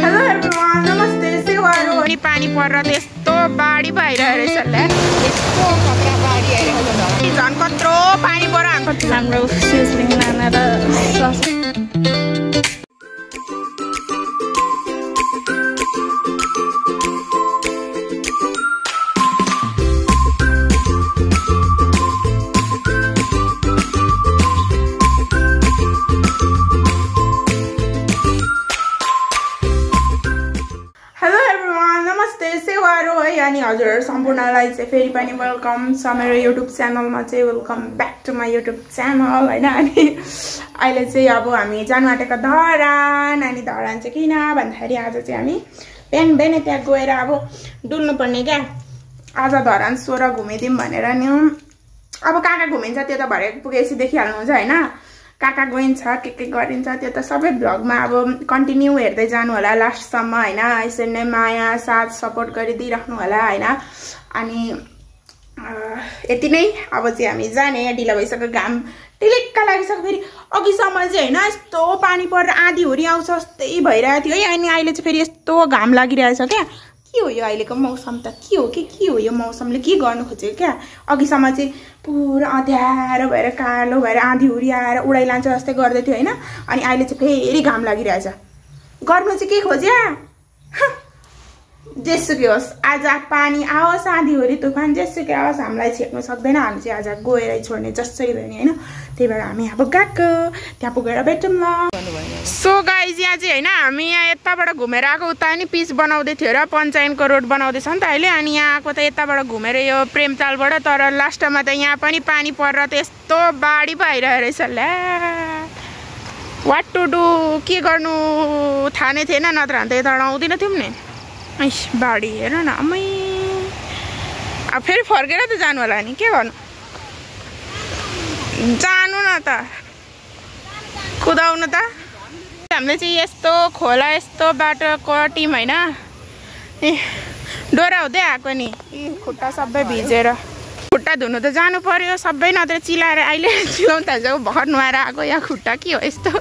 Hello everyone, नमस्ते। सेवारो अनि पानी परेर त्यस्तो बाढी भइरहेको रहेछ ल। यस्तो खतरा बाढी आइरहेको छ। झन् कत्रो पानी परेर हाम्रो सिजलिङ नाना र अनि हजुर सम्पूर्णलाई चाहिँ फेरि पनि वेलकम छ मेरो युट्युब च्यानलमा चाहिँ। Welcome back to my YouTube channel हैन। अनि अहिले चाहिँ अब हामी जानु आँटेको धरान। अनि धरान चाहिँ किन भन्दाखेरि आज चाहिँ हामी बिहान बिहानै त्यहाँ गएर अब डुल्नु पर्ने क्या। आज धरान सोह्र घुमिदिउँ भनेर नि। अब कहाँ कहाँ घुमिन्छ त्यो त भरे पुगेपछि देखिहाल्नुहुन्छ हैन। कहाँ कहाँ गइन्छ के गरिन्छ त्यो त सबै भ्लगमा अब कन्टिन्यू हेर्दै जानु होला लास्टसम्म हैन। यसरी नै माया साथ सपोर्ट गरिदिइराख्नु होला हैन। अनि यति नै। अब चाहिँ हामी जाने। ढिला भइसक्यो, घाम टिलिक्क लागिसक्यो। फेरि अघिसम्म चाहिँ हैन यस्तो पानी परेर आँधी हुरी आउँछ जस्तै भइरहेको थियो है। अनि अहिले चाहिँ फेरि यस्तो घाम लागिरहेछ क्या। के हो यो अहिलेको मौसम त? के हो यो मौसमले के गर्नु खोजेको क्या? अघिसम्म चाहिँ पुरा अँध्यारो भएर कालो भएर आँधी हुरी आएर उडाइ लान्छ जस्तै गर्दै थियो हैन। अनि अहिले चाहिँ फेरि घाम लागिरहेछ। गर्नु चाहिँ के खोज्या? जेसुकै होस्, आज पानी आओस् आँधी हुरी तुफान जेसुकै आओस् हामीलाई छेक्नु सक्दैन। हामी चाहिँ आज गएरै छोड्ने जसरी भयो नि हैन। त्यही भएर हामी अब गएको त्यहाँ पुगेर भेटौँ ल। सो गाइज यहाँ चाहिँ हैन हामी यहाँ यताबाट घुमेर आएको। उता नि पिच बनाउँदै थियो र पञ्चायतको रोड बनाउँदैछ नि त अहिले। अनि यहाँ आएको त यताबाट घुमेर यो प्रेमतालबाट। तर लास्टमा त यहाँ पनि पानी परेर त्यस्तो बाढी भइरहेको रहेछ ल। वाट टु डु, के गर्नु थाहा नै थिएन। नत्र भने त यता आउँदैन थियौँ नि। बाढी हेर न अमै। अब फेरि फर्केर त जानु होला नि, के गर्नु। जानु न त, कुदाउनु त। हामीले चाहिँ यस्तो खोला यस्तो बाटोको टिम होइन। डोरा हुँदै आएको नि। खुट्टा सबै भिजेर खुट्टा धुनु त जानु पर्यो सबै, नत्र चिलाएर अहिले चिलाउनु थाल्छ। भर्खर नुहाएर आएको यहाँ खुट्टा के हो यस्तो।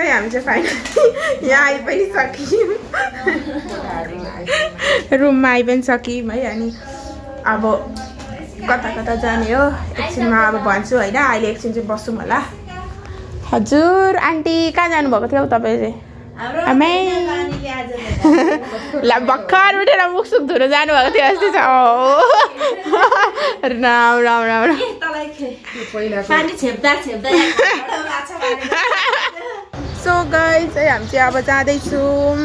हामी चाहिँ फाइनली यहाँ आइ पनि सक्यौँ, रुममा आइ पनि सक्यौँ है। अनि अब कता कता जाने हो एकछिनमा अब भन्छु होइन। अहिले एकछिन चाहिँ बसौँ होला। हजुर आन्टी कहाँ जानुभएको थियो तपाईँ चाहिँ? ल भर्खर उठेर मुखसुख धुन जानुभएको थियो जस्तै छ। राम राम राम राम। सो गाइस हामी चाहिँ अब जाँदैछौँ।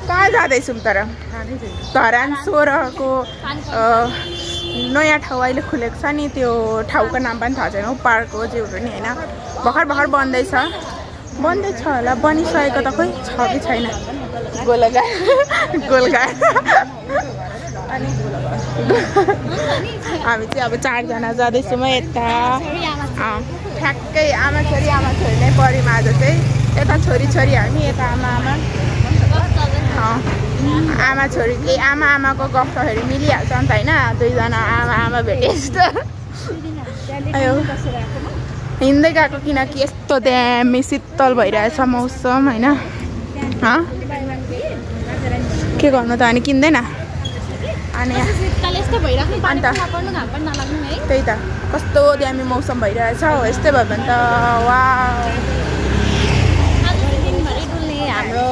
कहाँ जाँदैछौँ तर? धरान सोह्रको नयाँ ठाउँ अहिले खुलेको छ नि। त्यो ठाउँको नाम पनि थाहा छैन। पार्क हो जेहरू नि होइन। भर्खर बन्दैछ होला। बनिसकेको त खोइ छ कि छैन। गोलघाट अनि हामी चाहिँ अब 4 जना जाँदैछौँ यता। ठ्याक्कै आमा छोरी नै पऱ्यौँ आज चाहिँ। यता छोरी हामी, यता आमा छोरी। आमाको गफहरू मिलिहाल्छ नि त होइन। 2 जना आमा भेटे जस्तो। हिँड्दै गएको किनकि यस्तो दामी शीतल भइरहेछ मौसम होइन। के गर्नु त अनि किन्दैन। अनि अन्त त्यही त कस्तो दामी मौसम भइरहेछ हो। यस्तै भयो भने त वा हाम्रो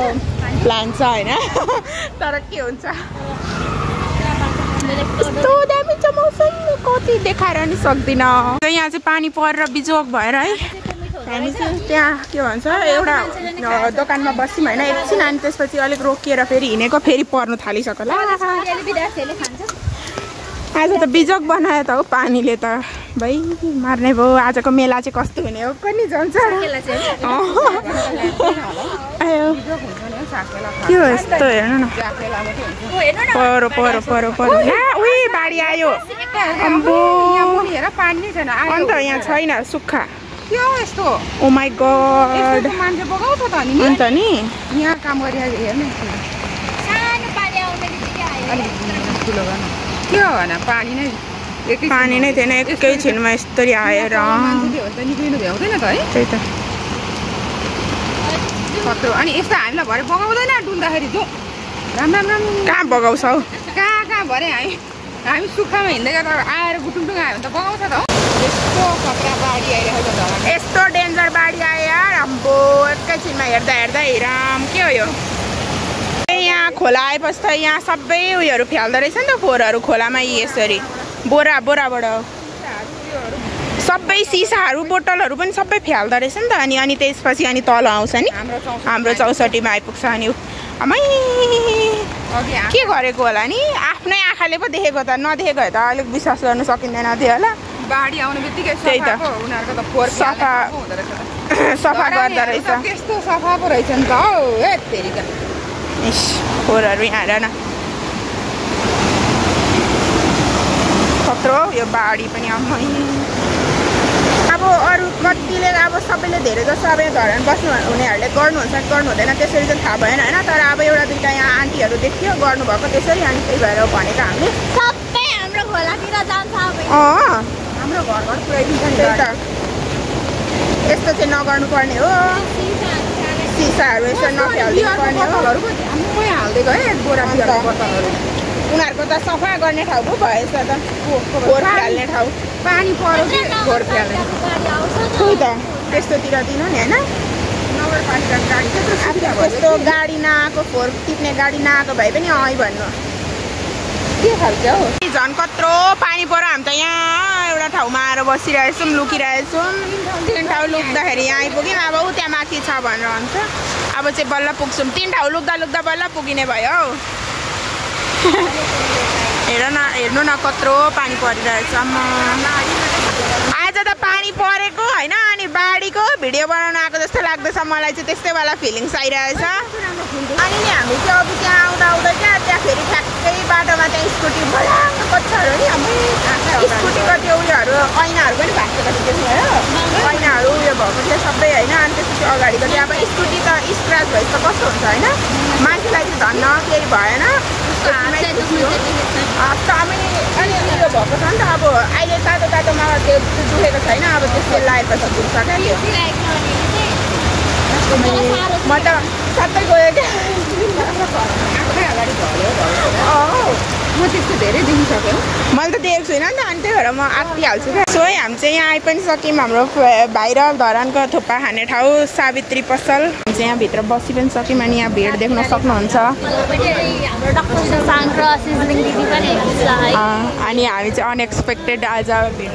प्लान छ होइन। तर के हुन्छ यस्तो दामी छ मौसम, कति देखाएर नि सक्दिनँ। यहाँ चाहिँ पानी परेर बिजोग भएर है हामी चाहिँ त्यहाँ के भन्छ एउटा दोकानमा बस्यौँ होइन एकछिन। अनि त्यसपछि अलिक रोकिएर फेरि हिँडेको, फेरि पर्नु थालिसक्यो ल। आज त बिजोग बनायो त हो पानीले त भाइ मार्ने भयो। आजको मेला चाहिँ कस्तो हुने हो पनि जान्छ। के हो यस्तो हेर्नु न। पर उही बाढी आयो। अन्त यहाँ छैन सुक्खा। के हो यस्तो ओ माय गॉड मान्छे बगाउँछ त नि अन्त नि यहाँ काम गरिरहेको हेर्नु ठुलो गर्नु के हो भने पानी नै थिएन एकैछिनमा यस्तरी आएर निक्लिनु भ्याउँदैन त है त्यही त कत्रो अनि यस्तो हामीलाई भरे बगाउँदैन डुल्दाखेरि जो राम राम राम कहाँ बगाउँछौ कहाँ भरे हामी सुक्खामा हिँड्दै गर्दा आएर गुटुङटुङ आयो भने त बगाउँछ त हो यस्तो खतरा बाढी आइरहेको छ यस्तो डेन्जर बाढी आयो यार अम्बो एकैछिनमा हेर्दा राम के हो यो यहाँ खोला आएपछि त यहाँ सबै उयोहरू फ्याल्दो रहेछ नि त फोहोरहरू खोलामा यसरी बोराबाट सबै सिसाहरू बोतलहरू पनि सबै फ्याल्दो रहेछ नि त अनि त्यसपछि अनि तल आउँछ नि हाम्रो 64 मा आइपुग्छ अनि अमै के गरेको होला नि आफ्नै आँखाले पो देखेको त नदेखेको भए त अलिक विश्वास गर्न सकिँदैन थियो होला बाढी आउने बित्तिकै त्यही त उनीहरूको त फोहोर सफा गर्दो रहेछ त्यस्तो सफा पो रहेछ नि त हौ हे तेरिका इस फोहोरहरू यहाँ हेर न कत्रो यो बाढी पनि अम्मै अब अरू कतिले अब सबैले धेरै जस्तो अब यहाँ धरान बस्नु हुनेहरूले गर्नुहुन्छ गर्नु हुँदैन त्यसरी चाहिँ थाहा भएन होइन तर अब एउटा दुईवटा यहाँ आन्टीहरू देखियो गर्नुभएको त्यसरी अनि त्यही भएर भनेको हामीले सबै हाम्रो खोलातिर जान्छ हाम्रो घर पुऱ्याइदिन्छ नि त्यही त यस्तो चाहिँ नगर्नु पर्ने हो सिसाहरू यसो नफ्यालिदिनु पर्ने हो हालिदिएको है बोरा बोतलहरू उनीहरूको त सफा गर्ने ठाउँ पो भएछ त फोहोर फ्याल्ने ठाउँ पानी पऱ्यो कि फोहोर फ्याल्ने त्यही त त्यस्तोतिर दिनु नि होइन नगरपालिकाको गाडी त्यस्तो गाडी नआएको फोहोर टिप्ने गाडी नआएको भए पनि भन्नु के खालको हौ झन् कत्रो पानी पऱ्यो हामी त यहाँ एउटा ठाउँमा आएर बसिरहेछौँ लुकिरहेछौँ 3 ठाउँ लुक्दाखेरि यहाँ आइपुग्यौँ अब ऊ त्यहाँ माथि छ भनेर भन्छ अब चाहिँ बल्ल पुग्छौँ 3 ठाउँ लुक्दा बल्ल पुगिने भयो हौ हेर्नु न कत्रो पानी परिरहेछ आज त पानी परेको होइन अनि बाढीको भिडियो बनाउन आएको जस्तो लाग्दैछ मलाई चाहिँ त्यस्तै वाला फिलिङ्स आइरहेछ अनि नि हामी चाहिँ अब त्यहाँ आउँदा क्या त्यहाँ फेरि ठ्याक्कै बाटोमा त्यहाँ स्कुटी भलाङ कच्छाहरू नि अब स्कुटीको त्यो उयोहरू ऐनाहरू पनि भाँचेको थियो त्यसमा हो ऐनाहरू उयो भएको थियो सबै होइन अनि त्यसपछि अगाडिको त्यो अब स्कुटी त स्क्राच भएपछि त कस्तो हुन्छ होइन मान्छेलाई चाहिँ धन्न केही भएन अनि उयो भएको छ नि त अब अहिले तातोमा त्यो दुखेको छैन अब त्यो सेल लगाएपछि दुख्छ क्या म त सबै गयो क्या म त्यस्तो धेरै देखिसकेँ मैले त देखेको छुइनँ नि त अनि त्यही भएर म आत्तिहाल्छु क्या सो हामी चाहिँ यहाँ आइ पनि सक्यौँ हाम्रो भाइरल धरानको थुक्पा खाने ठाउँ सावित्री पसल हामी चाहिँ यहाँभित्र बसी पनि सक्यौँ अनि यहाँ भिड देख्न सक्नुहुन्छ अनि हामी चाहिँ अनएक्सपेक्टेड आज भेट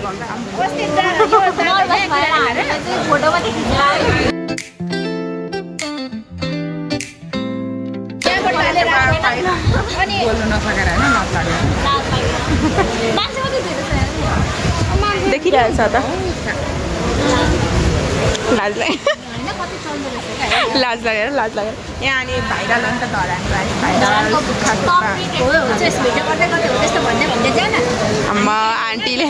बोल्नु नसकेर होइन देखिरहेछ त लाज लागेर यहाँ अनि भाइरल हो नि त धरानको अनि भाइरल अम्मा आन्टीले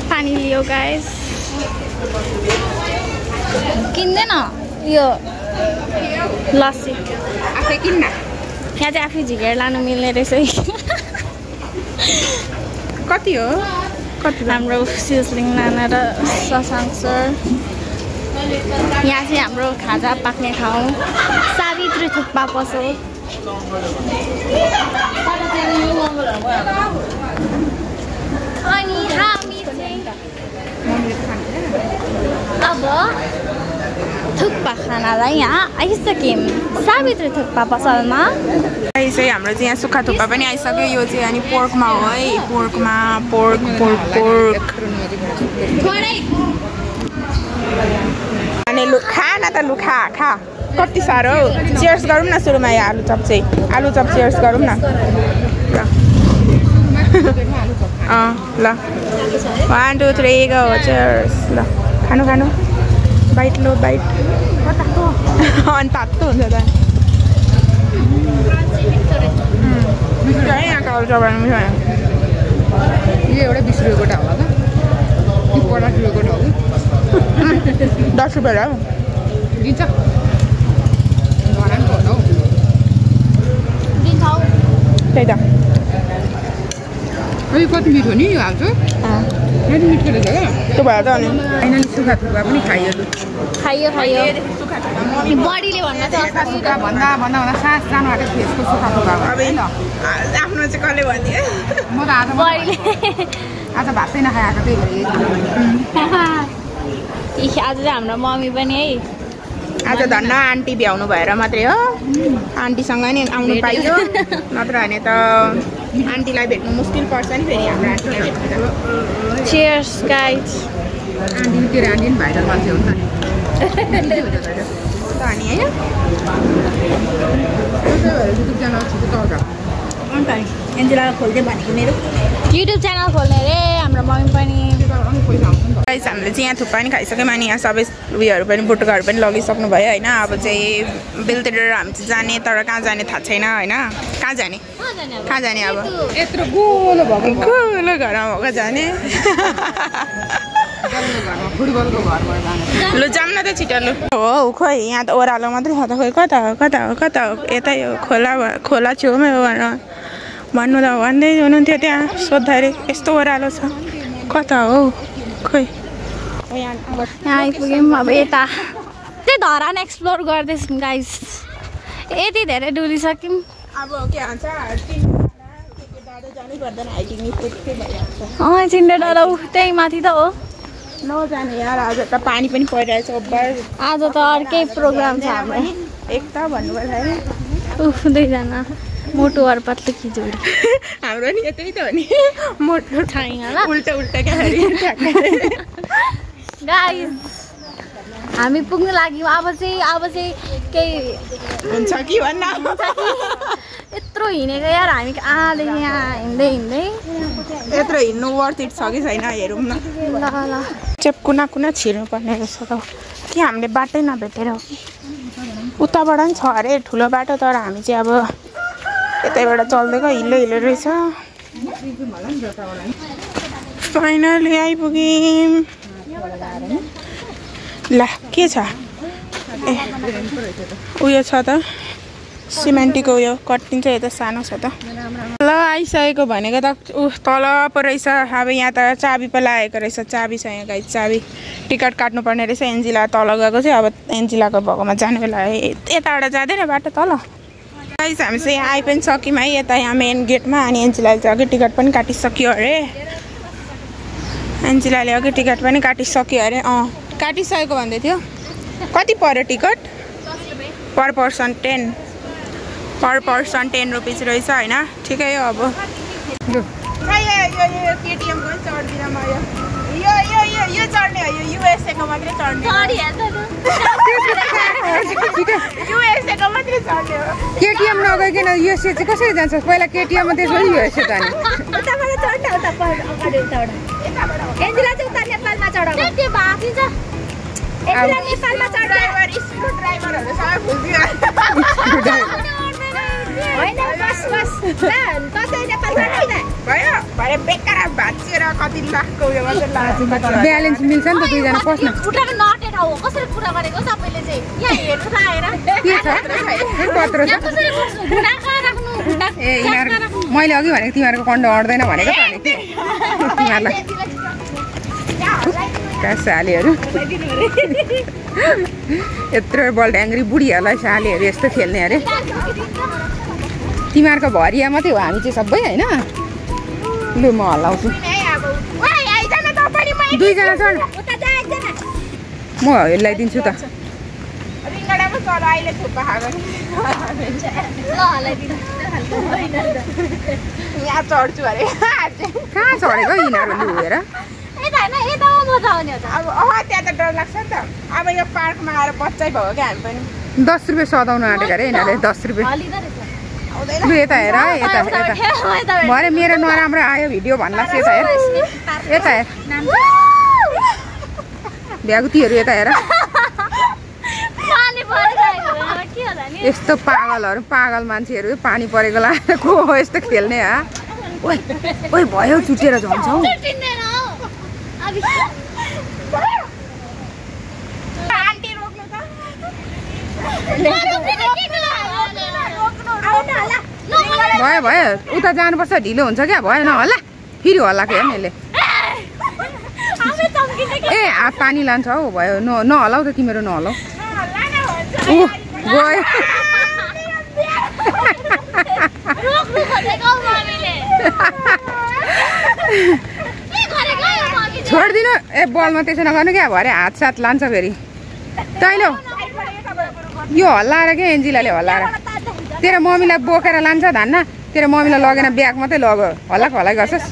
पानी लियो गाइस किन्दैन यो लस्सी आफै किन्न यहाँ चाहिँ आफै झिकेर लानु मिल्ने रहेछ कति हो हाम्रो सिजलिङ नाना र शशाङ्क सर यहाँ चाहिँ हाम्रो खाजा पाक्ने ठाउँ सावित्री थुक्पा पसल अनि हामी चाहिँ अब थुक्पा खानालाई यहाँ आइसक्यौँ सावित्री थुक्पा पसलमा चाहिँ हाम्रो चाहिँ यहाँ सुक्खा थुक्पा पनि आइसक्यो यो चाहिँ अनि पोर्कमा हो है पोर्कमा पोर्क अनि लु खा न त लु खा कति साह्रो हौ चियर्स गरौँ न सुरुमा यो आलु चप चियर्स गरौँ न ल 1 2 3 गो चियर्स ल खानु बाइट लो बाइट अनि तातो हुन्छ त यहाँको आलुचप मिठो यो एउटा 20 रुपियाँ गोटा होला त कि 50 रुपियाँ गोटा हो 10 रुपियाँ हो दिन्छ घरानको होला हौ दिन्छौ त्यही त यो कति मिठो नि यो हाल्छु कति मिठो रहेछ क्या त्यो भएर त अनि फाइनली सुखा थुक्पा पनि खाइयो खाइयो बडीले भन्न चाहिँ सुखा भन्दा सास जानु आँटेको थियो यसको सुखा थुक्पा अब आफ्नो चाहिँ कसले भन्यो म त आज भातै नखाएको त्यही भएर आज चाहिँ हाम्रो मम्मी पनि है आज धन्न आन्टी भ्याउनु भएर मात्रै हो आन्टीसँग नि आउनु पाइयो नत्र भने त आन्टीलाई भेट्नु मुस्किल पर्छ नि फेरि हाम्रो आन्टीलाई भेट्नु चियर्स गाइज आन्टी तेरो आन्टी पनि भाइरल मान्छे हुन्छ नि अनि होइन युट्युब च्यानल छिटो चल्छ अन्त नि एन्जेला खोल्दै भनेको मेरो युट्युब च्यानल खोल्ने रे हाम्रो मम्मी पनि पैसा आउँछ नि त गाइस हामीले चाहिँ यहाँ थुक्पा पनि खाइसक्यौँ अनि यहाँ सबै उयोहरू पनि बुटुकाहरू पनि लगिसक्नु भयो होइन अब चाहिँ बेलतिर हामी चाहिँ जाने तर कहाँ जाने थाहा छैन होइन कहाँ जाने अब यत्रो गोलो भएको गोलो घरमा भएको जाने फुटबलको घरबाट जाने लु जाऊँ न त छिटो लु हो खोइ यहाँ त ओह्रालो मात्रै छ त खोइ कता हो यतै हो खोला छेउमै हो भनेर भन्नु त भन्दै हुनुहुन्थ्यो त्यहाँ सोद्धाखेरि यस्तो ओह्रालो छ कता हो खोइ यहाँ आइपुग्यौँ अब यता त्यही धरान एक्सप्लोर गर्दैछौँ गाइस यति धेरै डुलिसक्यौँ अब के भन्छ जानै पर्दैन हाइकिङ भइहाल्छ चिन्डे डाँडा त्यही माथि त हो नजाने यार आज त पानी पनि परिरहेछ ओभर आज त अर्कै प्रोग्राम छ हाम्रो एक त भन्नुभयो अरे उफ दुईजना मोटो और पतलो की जोडी हाम्रो नि यतै त हो नि मोटो छैन होला उल्टा क्या गाइस हामी पुग्न लाग्यौँ अब चाहिँ केही हुन्छ कि भन्न यत्रो हिँडेको यार हामी आदेखि यहाँ हिँड्दै यत्रो हिँड्नु वर्थ इट छ कि छैन हेरौँ न ल चेप कुना छिर्नु पर्ने रहेछ त कि हामीले बाटै नभेटेर हो कि उताबाट पनि छ अरे ठुलो बाटो तर हामी चाहिँ अब यतैबाट चल्दैको हिलो रहेछ फाइनली आइपुग्यौँ ल के छ ए उयो छ त सिमेन्टीको उयो कटिङ चाहिँ यता सानो छ त ल आइसकेको भनेको त तल पो रहेछ अब यहाँ त चाबी पो लागेको रहेछ चाबी छ यहाँ गाइस चाबी टिकट काट्नुपर्ने रहेछ एन्जिला तल गएको चाहिँ अब एन्जिलाको भएकोमा जाने बेला यताबाट जाँदैन बाटो तल गाइस हामी चाहिँ यहाँ आइ पनि सक्यौँ है यता यहाँ मेन गेटमा अनि एन्जिलाले चाहिँ अघि टिकट पनि काटिसक्यो अरे एन्जिलाले अघि टिकट पनि काटिसक्यो अरे काटिसकेको भन्दै थियो कति पर्यो टिकट पर पर्सन 10 रुपिस रहेछ होइन ठिकै हो अब केटिएमको पनि चढ्दिनँ म यो चढ्ने हो यो युएसएको मात्रै चढ्ने युएसएको मात्रै चढ्ने हो केटिएम नगइकन युएसए चाहिँ कसरी जान्छ पहिला केटिएममा त्यसपछि युएसए जाने उताबाट चढ्ने उता अगाडि उताबाट एन्जिला चाहिँ उता नेपालमा चढाउँ त्यो बाँकी छ एन्जिला नेपालमा ड्राइभर स्कुल ड्राइभरहरू सबै फुल्दियो होइन बस कसै नेपालमा भयो भरे बेकार भाँचिएर कति लाखको उयो मात्रै लाग्छ ब्यालेन्स मिल्छ नि त दुईजना पस्न खुट्टामा नटेर हो कसरी कुरा गरेको सबैले चाहिँ यहाँ हेर्नु लागेर के छ पत्र छ कसरी बस्नु घुँडा कहाँ राख्नु घुँडा ए यिनीहरू मैले अघि भनेको तिमीहरूको कन्डो अड्दैन भनेको त भने तिमीहरूलाई सालीहरू यत्रो बलड्याङ्ग्री बुढीहरूलाई सालीहरू यस्तो खेल्ने अरे तिमीहरूको भरिया मात्रै हो हामी चाहिँ सबै होइन लु म हल्लाउँछु दुईजना चढ म हल्लाइदिन्छु त यहाँ चढ्छु अरे कहाँ चढेको यिनीहरू लु हेर अब त्यहाँ त डर लाग्छ नि त अब यो पार्कमा आएर बच्चै भयो क्या हामी पनि 10 रुपियाँ सदाउनु आँटेको अरे यिनीहरूले 10 रुपियाँ लु यता हेर यता भरे मेरो नराम्रो आयो भिडियो भन्ला यता हेर यता हेर भ्यागुतीहरू यता हेर यस्तो पागलहरू पागल मान्छेहरू पानी परेको लाएर को हो यस्तो खेल्ने हा ओइ ओइ भयो चुटेर जान्छ हौ भयो भयो उता जानुपर्छ ढिलो हुन्छ क्या भएन होला फेरि हल्लाको हेर्नु यसले ए हात पानी लान्छ हौ भयो नहलाउ त तिम्रो नहलाउ गयो छोडिदिनु ए बलमा त्यसो नगर्नु क्या भरे हात साथ लान्छ फेरि तैँले यो हल्लाएर क्या एन्जिलाले हल्लाएर तेरो मम्मीलाई बोकेर लान्छ धान्न तेरो मम्मीलाई लगेन ब्याग मात्रै लग्यो हल्लाइ गर्छस्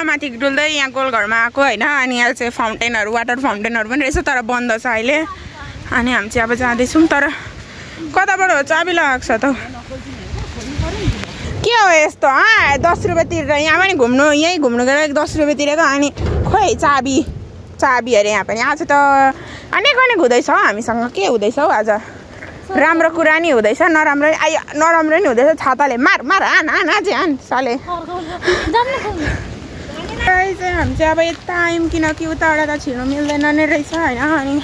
माथि डुल्दै यहाँ गोलघरमा आएको होइन अनि यहाँ चाहिँ फाउन्टेनहरू वाटर फाउन्टेनहरू पनि रहेछ तर बन्द छ अहिले अनि हामी चाहिँ अब जाँदैछौँ तर कताबाट हो चाबी लगाएको छ त के हो यस्तो 10 रुपियाँ तिरेर यहाँ पनि घुम्नु यहीँ घुम्नु गएर 10 रुपियाँ तिरेको अनि खोइ चाबी अरे यहाँ पनि आज त अनेक हुँदैछ हौ हामीसँग के हुँदैछ हौ आज राम्रो कुरा नि हुँदैछ नराम्रो नि हुँदैछ छाताले मार हान हान साले चाहिँ हामी चाहिँ अब यता आयौँ किनकि उताबाट त छिर्नु मिल्दैन नै रहेछ होइन अनि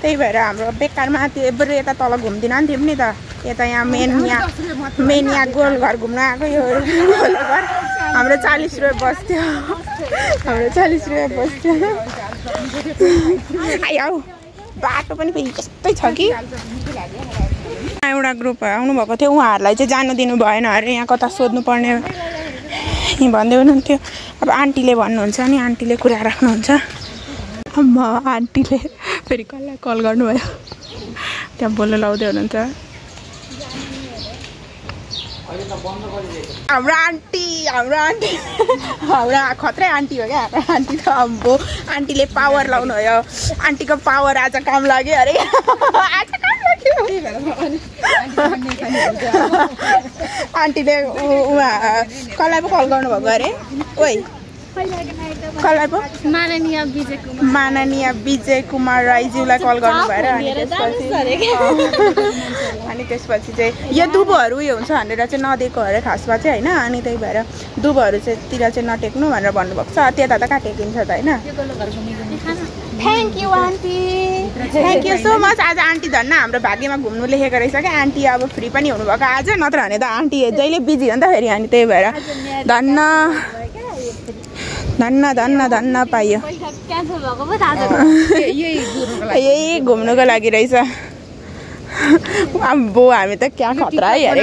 त्यही भएर हाम्रो बेकारमा त्यो बरु यता तल घुम्दिन नि थियौँ नि त यता यहाँ मेन यहाँ गोलघर घुम्न आएको यो गोलघर हाम्रो 40 रुपियाँ बस्थ्यो आयो बाटो पनि फेरि यस्तै छ कि एउटा ग्रुप आउनुभएको थियो उहाँहरूलाई चाहिँ जानु दिनु भएन अरे यहाँ कता सोध्नु पर्ने भन्दै हुनुहुन्थ्यो अब आन्टीले भन्नुहुन्छ नि आन्टीले कुरा राख्नुहुन्छ म आन्टीले फेरि कसलाई कल गर्नुभयो त्यहाँ बोल्नु लाउँदै हुनुहुन्छ हाम्रो आन्टी खत्रै आन्टी हो क्या हाम्रो आन्टी त अम्बो आन्टीले पावर लाउनु भयो आन्टीको पावर आज काम लाग्यो अरे आन्टीले कसलाई पो कल गर्नुभएको अरे ओइ कसलाई पो माननीय विजय कुमार राईज्यूलाई कल गर्नु भएर अनि त्यसपछि चाहिँ यो दुबोहरू उयो हुन्छ भनेर चाहिँ नदिएको अरे खासमा चाहिँ होइन अनि त्यही भएर दुबोहरू चाहिँ तिर चाहिँ नटेक्नु भनेर भन्नुभएको छ त्यता त कहाँ टेकिन्छ त होइन thank you aunty thank you so much आज आन्टी धन्न हाम्रो भाग्यमा घुम्नु लेखेको रहेछ क्या आन्टी अब फ्री पनि हुनुभएको आज नत्र भने त आन्टी जहिले बिजी हो नि त फेरि अनि त्यही भएर धन्न पाइयो यही घुम्नुको लागि रहेछ अम्बो हामी त क्या खतरा है अरे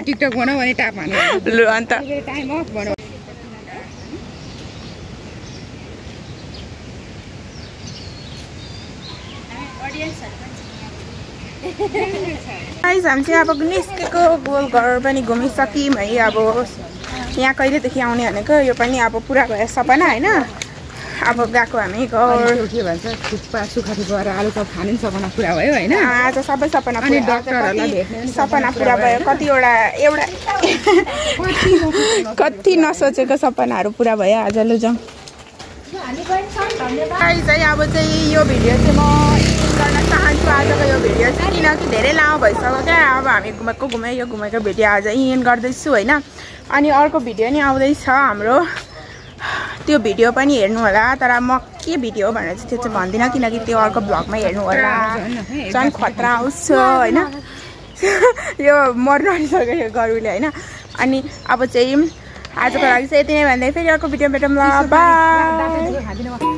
टिकटक बनाऊ भने टाप हान्नु लु अन्त टाइम अफ बनाऊ गाइस हामी चाहिँ अब निस्केको गोलघर पनि घुमिसक्यौँ है अब यहाँ कहिलेदेखि आउने भनेको यो पनि अब पुरा भयो सपना होइन अब गएको हामी घर के भन्छ थुक्पा सुखरी गएर आलु चप खाने सपना पुरा भयो होइन आज सबै सपना अनि डाक्टरहरूलाई भेट्ने सपना पुरा भयो कतिवटा कति नसोचेको सपनाहरू पुरा भयो आज लु जाउँ गाइस है अब चाहिँ यो भिडियो चाहिँ म गर्न चाहन्छु आजको यो भिडियो चाहिँ किनकि धेरै लामो भइसक्यो क्या अब हामी घुमेको भिडियो आज इन्ड गर्दैछु होइन अनि अर्को भिडियो नि आउँदैछ हाम्रो त्यो भिडियो पनि हेर्नु होला तर म के भिडियो भनेर चाहिँ त्यो चाहिँ भन्दिनँ किनकि त्यो अर्को ब्लगमै हेर्नु होला झन् खतरा आउँछ होइन यो मर्नु आइसक्यो यो गरुले होइन अनि अब चाहिँ आजको लागि चाहिँ यति नै भन्दै फेरि अर्को भिडियो भेटौँ ल बाई